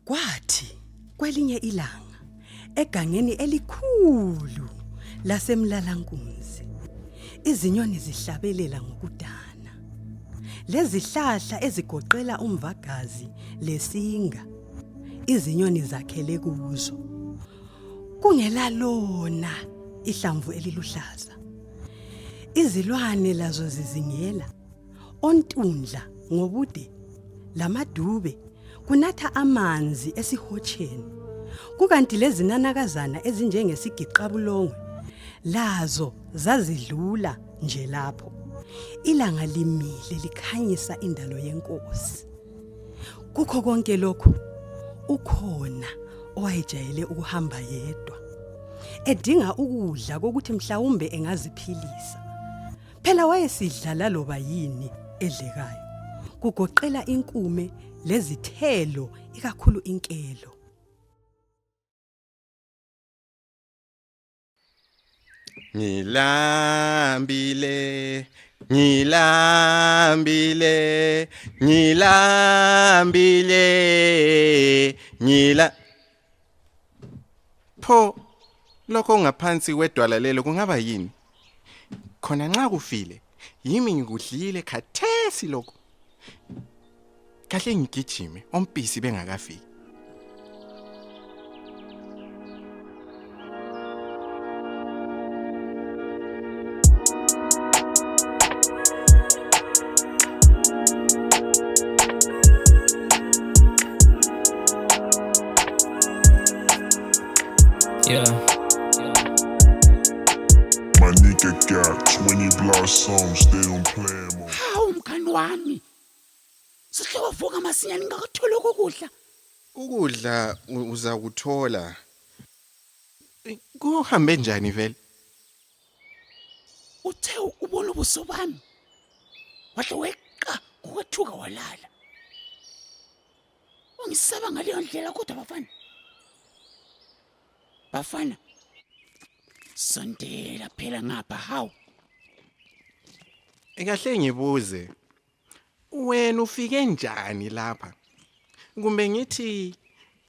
Kwathi kwelinye ilanga egangeni elikhulu lasemlalankunzi izinyoni zihlabelela ngokudana. Lezihlahla ezigoqela umvagazi lesinga izinyoni zakhele kuzo. Kungela lona ihlamvu eliluhlaza. Izilwane lazo zizingela ontundla ngobude lamadube kunatha amanzi esihotsheni. Kukanti lezinanakazana ezinjengesigiqabulongwe lazo zazidlula nje lapho. Ilanga limile likhanyisa indalo yenkosi. Kukho konke lokho ukhona owayejayele ukuhamba yedwa edinga ukudla kokuthi mhlawumbe engaziphilisa. Phela wayesidla laloba yini edlekayo, kugoqela inkume lezithelo, ikakhulu inkelo. Ngilambile pho lokho ngaphansi kwedwala lelo kungaba yini? Khona nxa kufile yimi ngikudlile khathesi lokho. Kahle ngigijime ompisi bengakafiki. Yeah. My nigga got 20 blood songs, they don't play them all. Hawu mngani wami. Sihloko masinyane ngakuthola ukudla. Ukudla uza kuthola. Kuhambe njani vele? Uthe ubona ubuso bami. Wahle weqa ukwethuka walala. Ungisaba ngaleyo ndlela kodwa bafana. Bafana. Sondela phela ngapha hawu. Kahle ngibuze. Wena ufike njani lapha? Kumbe ngithi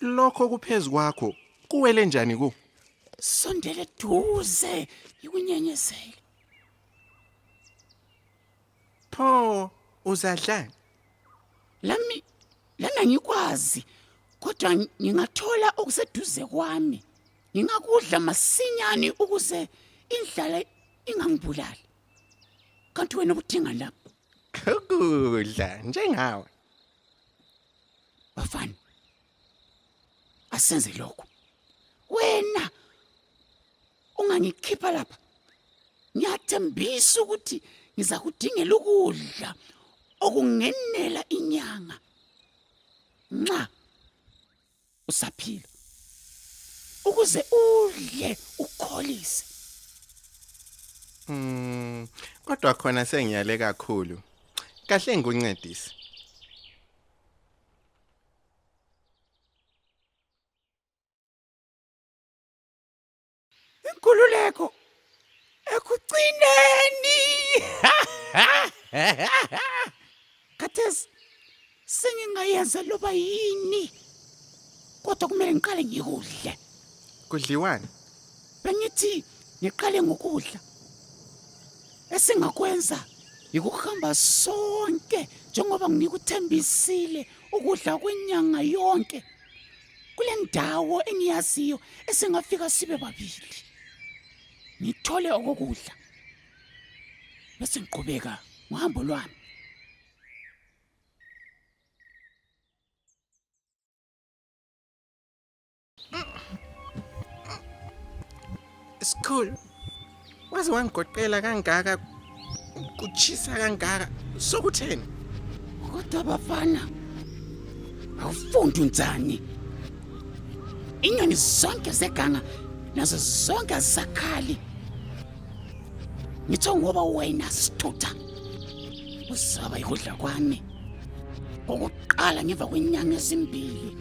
lokho kuphezulu kwakho kuwele njani ku? Sondela duze ikunyenyezela. Pho uzadla? Lana ngikwazi kodwa ngingathola okuseduze kwami. Ngingakudla masinyane ukuze indlala ingangibulali. Kanti wena ubudinga lapho. Ukudla njengawe. Bafana. Asenze lokho. Wena ungangikhipha lapha. Ngiyathembisa ukuthi ngiza kudingela ukudla okungenela inyanga. Nxa usaphila. Ukuze udle ukholise. Kodwa khona sengiyale kakhulu. Kahle ngikuncedise. Inkululeko ekugcineni. Khathesi sengingayenza loba yini. Kodwa kumele ngiqale ngikudle. Kudliwani? Bengithi ngiqale ngokudla. Esingakwenza ukuhamba sonke njengoba ngikuthembisile ukudla kwenyanga yonke. Kule ndawo engiyaziyo esingafika sibe babili. Ngithole okudla. Bese ngiqhubeka ngohambo lwami. School. Waze wangigoqela kangaka kuchisa kangaka sokutheni? Kodwa bafana awufundi unzani. Inyoni zonke zeganga nazo zonke azisakhali. Ngitho ngoba wena sithutha. Usaba ikudla kwami. Okuqala ngemva kwenyanga ezimbili.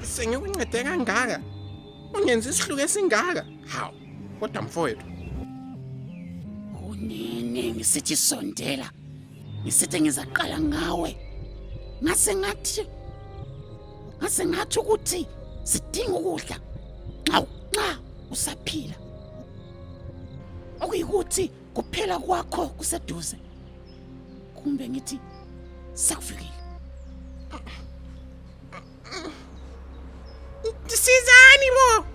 Sengikuncede kangaka. Ungenza isihluku esingaka. Hawu, kodwa mfowethu. Unene ngisithi sondela. Ngisithi ngizaqala ngawe. Ngase ngathi ngase ngathi ukuthi sidinga ukudla nxa usaphila. Okuyikuthi kuphela kwakho kuseduze. Kumbe ngithi sakufikile. Sizani bo?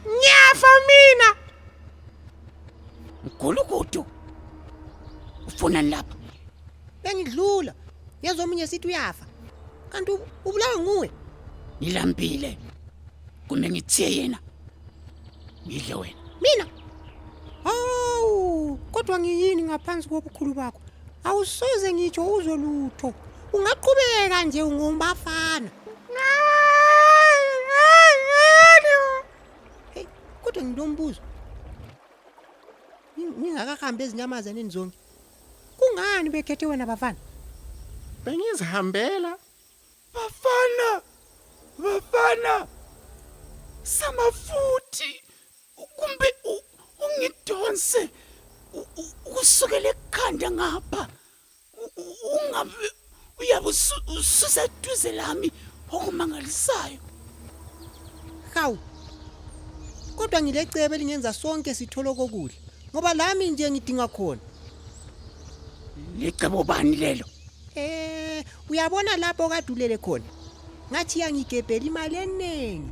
Ngiyafa mina. Nkulukudu. Ufuna lapha. Bengidlula. Yezwa omunye sithi uyafa. Kanti ubulawa nguwe. Ngilambile. Kumbe ngithiye yena. Ngidle wena. Mina. Hawu, kodwa ngiyini ngaphansi kobukhulu bakho? Awusoze ngitsho uzwe lutho. Ungaqhubeka nje ngombafana. Hey, kodwa nginombuzo. Ningakahambi ezinyamazaneni zonke. Kungani bekhethe wena bafana? Bengizihambela. Bafana. Samafuthi. Kumbe ungidonse. Ukusukela ekhanda ngapha. Ungabe uyabe ususeduze lami okumangalisayo. Hawu. Kodwa ngilecebe lingenza sonke sithole kokudla. Ngoba lami nje ngidinga khona. Licebo bani lelo? Uyabona lapho kadulele khona. Ngathi yangigebhela imali eningi.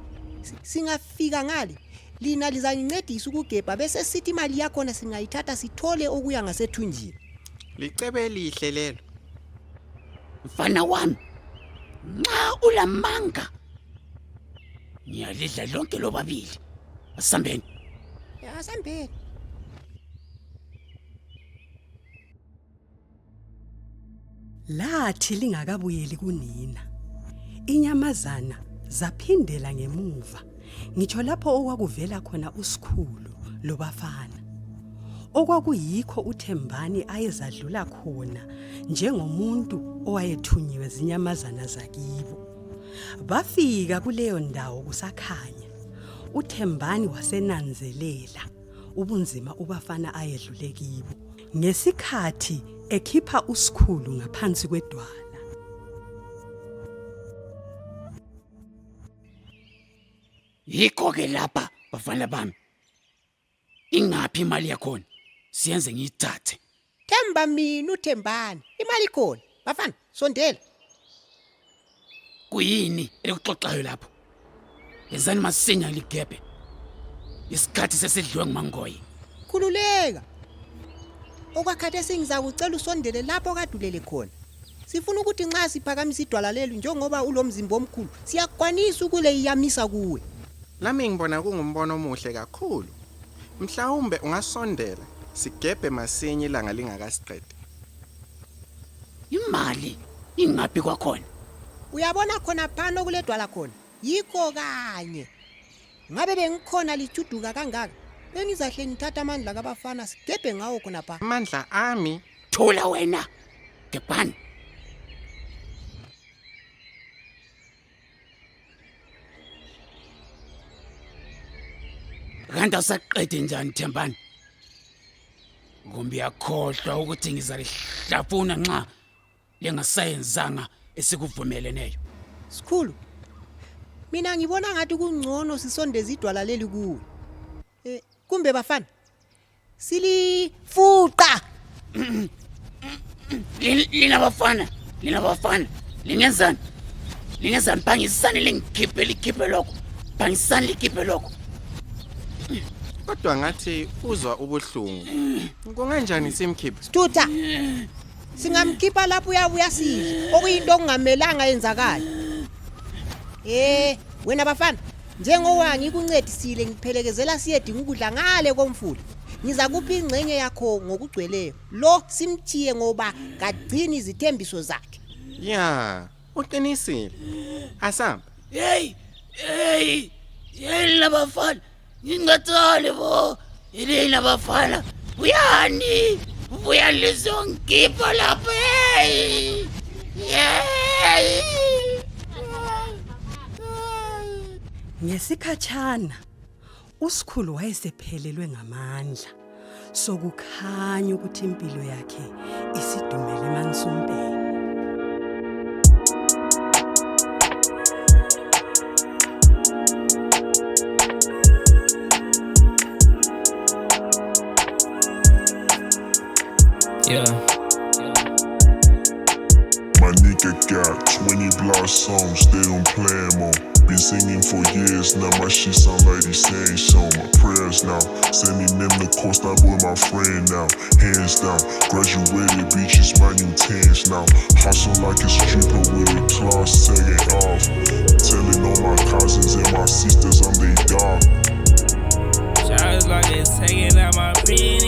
Singafika ngale. Lina lizangincedisa ukugebha bese sithi imali yakho na singayithatha sithole okuya ngasethunjini. Licebe elihle lelo. Mfana wami. Nxa ulamanga. Ngiyalidla lonke lobabili. Asambeni. Asambeni. Lathi lingakabuyeli kunina. Inyamazana zaphindela ngemuva. Ngitsho lapho okwakuvela khona usikhulu lobafana. Okwakuyikho uThembani ayezadlula khona njengomuntu owayethunyiwe zinyamazana zakibo. Bafika kuleyo ndawo kusakhanya. uThembani wasenanzelela ubunzima ubafana ayedlule kibo. Ngesikhathi ekhipha usikhulu ngaphansi kwedwala. Yikho ke lapha bafana bami. Ingaphi imali yakho? Siyenze ngiyithathe. Themba mina uThembani. Imali khona. Bafana, sondela. Kuyini ekuxoxayo lapho? Yenzani masinya ligebhe. Isikhathi sesidliwe ngumangoyi. Khululeka. Okwakhathe singizakucela usondele lapho kadulele khona. Sifuna ukuthi nxa siphakamisa idwala lelo njengoba ulomzimba omkhulu, siyakwanisa ukuleyamisa kuwe. Nami ngibona kungumbono omuhle kakhulu. Mhlawumbe ungasondela sigebhe masinya ilanga lingakasiqedi. Imali ingaphi kwakhona? Uyabona khona phano kuledwala khona. Yikho kanye. Ngabe bengikhona lijuduka kangaka. Bengizahle ngithatha amandla kabafana sigebhe ngawo khona pha. Amandla ami. Thula wena. Gebhani. Kanti awusaqede njani Thembani? Ngombe yakhohlwa ukuthi ngizalihlafuna nxa lengasayenzanga esikuvumeleneyo. Sikhulu. Mina ngibona ngathi kungcono sisondeze idwala leli kuwe. Kumbe bafana. Silifuqa. Lina bafana. Lingenzani? Lingenzani phangisani likhiphe lokho. Phangisani likhiphe lokho. Kodwa ngathi uzwa ubuhlungu. Kunganjani simkhiphe? Sithutha. Singamkhipha lapho uyabuya sidle. Okuyinto okungamelanga yenzakala. Wena bafana, njengoba ngikuncedisile ngiphelekezela siyedinga ukudla ngale komfula. Ngiza kupha ingcenye yakho ngokugcweleyo. Lo simthiye ngoba kagcini izithembiso zakhe. Ya, uqinisile. Asamba. Hey labafana. Ngingathali bo. Yini labafana? Uyani? Uyalizongipha lapha. Ngesikhatshana usikhulu wayesephelelwe ngamandla sokukhanya ukuthi impilo yakhe isidumele emansumpeni. Yeah. My nigga got 20 block songs, they don't play 'em on. Been singing for years now, my shit sound like the same song. My prayers now, sending them the coast, I with my friend now. Hands down, graduated bitches, my new tens now. Hustle like a stripper with a class tagging off. Telling all my cousins and my sisters I'm their dog. Shots like it's taking out my penny.